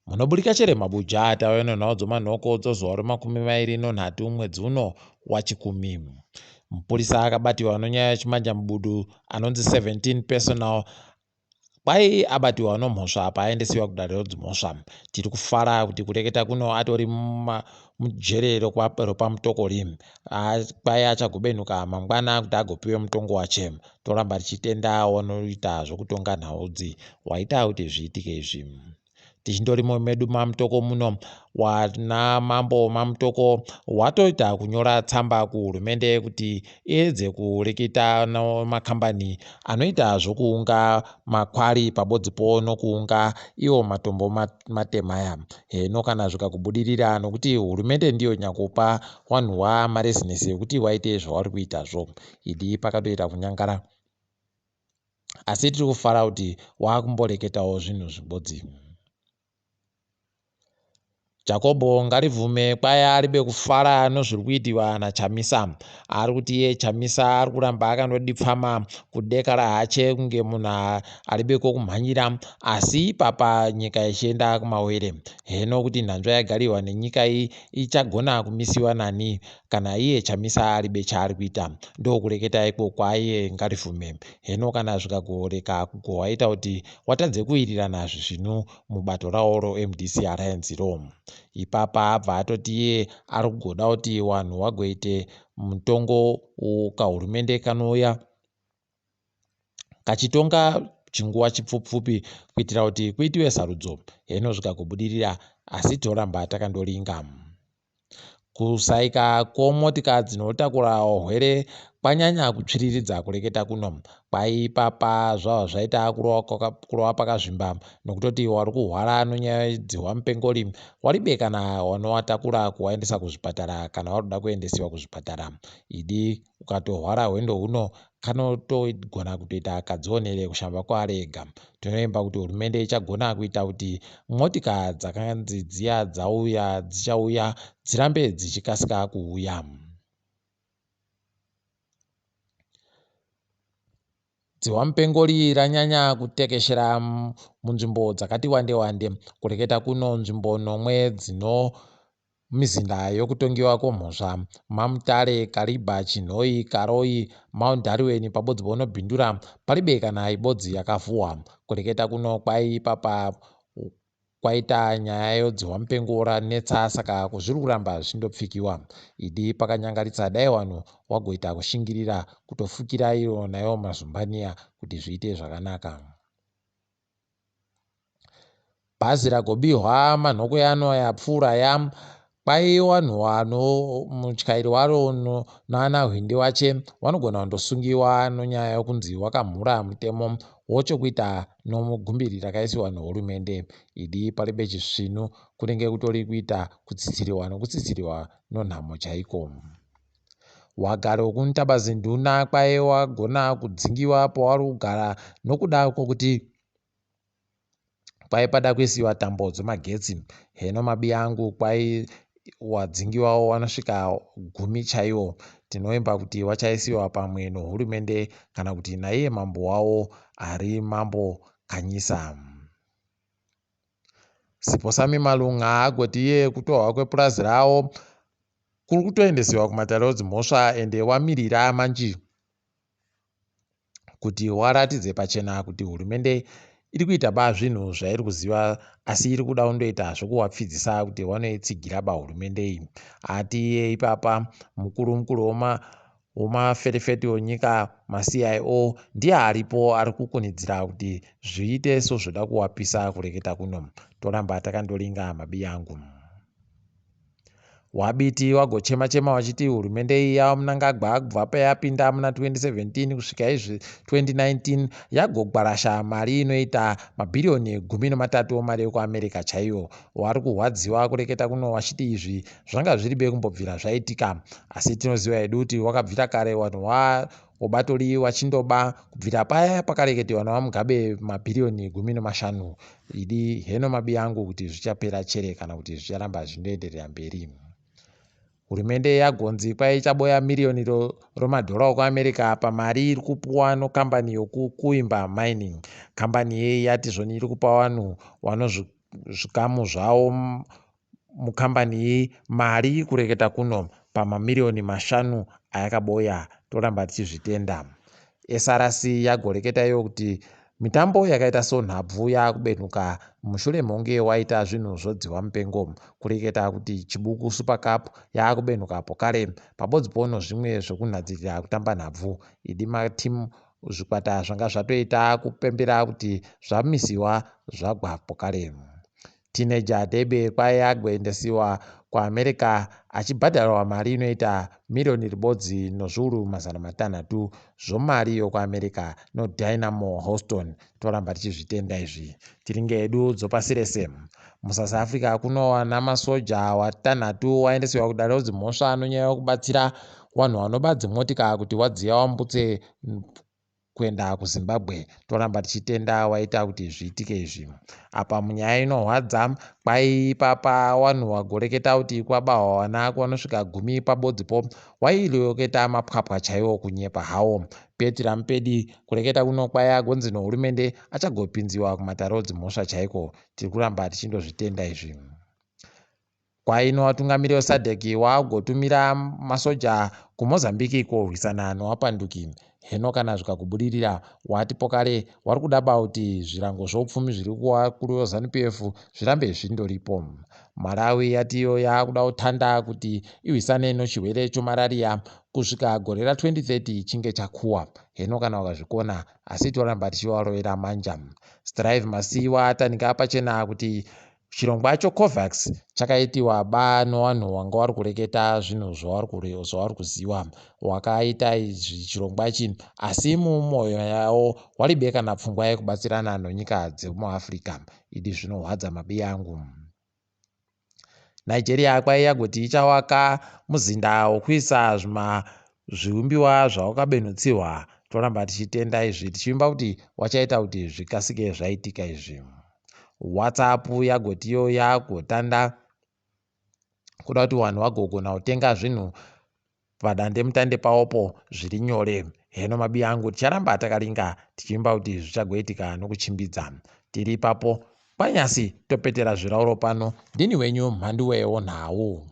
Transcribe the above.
Munoburika chere mabuja tauya nenhau dzomanhoko dzozuva remakumi mairi nonhatu mwedzi uno waChikumi. Mupurisa akabatiwa nonyaya yechimanjamubudu anonzi 17 personal kwai abatiwa nomhosva paaendesiwa kudare redzimhosva. Tiri kufara kuti kureketa kuno atori mujere ropaMutokori. Kwai achagobenuka mangwana kuti agopiwe mutongo wache. Toramba tichitenda wanoita zvokutonga nhaudzi waita kuti zviitike izvi. Tichindorimo medu maMutoko muno, wana mambo maMutoko watoita kunyora tsamba kuhurumende kuti iedze kureketa nemakambani anoita zvokuunga makwari pabodzipo nokuunga iwo matombo matema aya. Heno kana zvikakubudirira nokuti hurumende ndiyo nyakupa wanhuwa marezinesi ekuti waite zvawari kuitazvo. Idi pakatoita kunyangara. Asi tiri kufara kuti wakumboreketawo zvinhu zvibodzi. Jakobho ngaribvume kwai aribe kufara nozviri kuitiwa naChamisa. Ari kuti iye Chamisa ari kuramba akandodipfama kudekara hache kunge munhu aribe kwokumhanyira asi ipapa nyika ichienda kumawere. Heno kuti nhanzva yagariwa nenyika iyi ichagona kumisiwa nani kana iye Chamisa aribe chaari kuita. Ndokureketa iko kwaiye Ngarivhume. Heno kana zvikagoreka kugowaita kuti watadze kuwirirana zvisvinu mubato rawo roMDC Alliance ro. Ipapa abva atoti iye ari kugoda kuti wanhu wagoite mutongo kahurumende kanouya kachitonga chinguva chipfupfupi kuitira kuti kuitiwe sarudzo. Heno zvikagobudirira asi toramba takandoringa. Kusaika kwomotika dzinotakura hwere kwanyanya kutsviriridza kureketa kuno. Kwai ipapa zvabva zvaita kurova pakazvimba nokutoti wari kuhwara nonyaya yedzihwa mupengori waribe kana wanowatakura kuwaendesa kuzvipatara kana waruda kuendesiwa kuzvipatara. Idi ukatohwara hwendo huno kanotogona kutoita kadzionere kushamba kwaari ega. Tinoimba kuti hurumende ichagona kuita kuti motika dzakanzi dziya dzauya dzichauya dzirambe dzichikasika kuuya. Dzihwamupengori ranyanya kutekeshera munzvimbo dzakati wande wande. Kureketa kuno nzvimbo nomwe dzino Mizinda yokutongiwa kwomhosva maMutare, Kariba, Chinhoyi, Karoi, Mount Darwin pabodzi pono Bindura paribe kana ibodzi yakavhuhwa. Kureketa kuno kwai ipapa kwaita nyaya yodzihwamupengo ranetsa saka zviri kuramba zvichindopfikiwa. Idi pakanyangaritsa dai wanhu wagoita kushingirira kutofukira iwo naiwo mazumbaniya kuti zviite zvakanaka. Bhazi ragobihwa manhokwe ano yapfuura ya kwai wanhu wano mutyairi waro naana hwindi wache wanogona kundosungiwa nonyaya yokunzi wakamhura mutemo wochokuita nomugumbiri rakaisiwa nohurumende. Idi paribe chisvinu kunenge kutori kuita kutsitsiriwa nokutsitsiriwa nonhamo chaiko. Wagari wekuNtabazinduna kwai wagona kudzingiwa pawari kugara nokuda kwokuti kwai pada kuisiwa tambo dzemagetsi heno mabiya angu kwai wadzingiwawo wanosvika gumi chaiwo tinoimba kuti wachaisiwa pamwe nohurumende kana kuti naiye mambo wawo ari mambo Kanyisa. Siphosami Malunga agoti iye kutorwa kwepurazi rawo kuri kutoendesiwa kumatare edzimhosva ende wamirira manji kuti waratidze pachena kuti hurumende iri kuita ba zvinhu zvairi kuziva asi iri kuda kundoita zvekuwapfidzisa kuti wanoitsigira ba hurumende iyi. Ati iye ipapa mukuru mukuru wemaferefeti wenyika maCIO ndiye aripo ari kukunidzira kuti zviite sozvoda kuwapisa kureketa kuno. Toramba takandoringa mabiyangu. WaBiti wagochema-chema wachiti hurumende iyi yaVaMnangagwa kubva payapinda muna 2017 kusvika izvi 2019 yagogwarasha mari inoita mabhiriyoni 13 mari yekuAmerica chaiyo. Wari kurwadziwa kureketa kuno wachiti izvi zvanga zviribe kumbobvira zvaitika. Asi tinoziva hedu kuti wakabvira kare wanhu wabatori wachindoba kubvira paya pakareketewa naVaMugabe mabhiriyoni 15. Idi heno mabi angu kuti zvichapera chere kana kuti zvicharamba zvichindoenderera mberi. Hurumende yagonzi kwai ichaboya miriyoni romadhora okuAmerica pamari iri kupuwa nokambani yokuKuimba Mining. Kambani iyi yati zvoni iri kupa vanhu zvikamu zvawo mukambani iyi mari kureketa kuno pamamiriyoni mashanu ayakaboya toramba tichizvitenda. SRC yagoreketa iyo kuti mitambo yakaita sonhabvu yakubenuka mushure monge waita zvinhu zvodzihwa mupengo kureketa kuti Chibuku Super Cup yakubenuka pokare pabodzi pono zvimwe zvekunhadzirira kutamba nhabvu idi matimu zvikwata zvanga zvatoita kupembera kuti zvamisiwa zvagwa pokare. Teenager Debe kwaiye agoendesiwa kuAmerica achibhadharwa mari inoita miriyoni ribodzi nozviuru 600 zvomari yokuAmerica noDynamo Houston. Toramba tichizvitenda izvi. Tiringe hedu dzopasi rese. MuSouth Africa kunowana masoja watanhatu waendesiwa kudare rodzimhosva anonyanya kubatsira vanhu vanoba dzimotika kuti wadziya wambutse kuenda kuZimbabwe. Toramba tichitenda waita kuti zviitike izvi. Apa munyaya inohwadza kwai ipapa wanhu wagoreketa kuti kwabahwa wana kwanosvika gumi pabodzipo waireketa mapwapwa chaiwo kunyepa hawo. Petira Mupedi kureketa kuno kwai agonzi nohurumende achagopinziwa kumatare dzimhosva chaiko. Tiri kuramba tichindozvitenda izvi. Kwaino vatungamiri veSADC wagotumira masoja kuMozambique korwisana nevapanduki. Heno kana zvikakubudirira wati pokare wari kuda ba kuti zvirango zvoupfumi zviri kuvakuru veZanu PF zvirambe zvindoripo. Malawi yatiyo yakuda kutanda kuti irwisane nechirwere chemarariya kusvika gore ra2030 chinge chakuwa. Heno kana wakazvikona asi toramba tichivarovera manja. Strive Masiyiwa atanika pachena kuti chirongwa choCovax chakaitiwa ba nevanhu vanga vari kureketa zvinhu zvavari kuziva wakaita izvi chirongwa ichi asi mumwoyo yavo waribe kana pfungwa yekubatsirana nonyika dzemuAfrica. Idi zvinohwadza mabi angu. Nigeria kwai yagoti ichawaka muzinda wokuisa zviumbiwa zvawakabenutsirwa. Toramba tichitenda izvi tichivimba kuti wachaita kuti zvikasike zvaitika izvi. WhatsApp yagotiyo yagotanda kuda kuti vanhu vagogona kutenga zvinhu padandemutande pawopo zviri nyore. Heno mabi angu ticharamba takaringa tichivimba kuti zvichagoitika nokuchimbidza. Tiri ipapo kwanyasi topetera zvirauro pano. Ndini wenyu mhanduwe wonhau.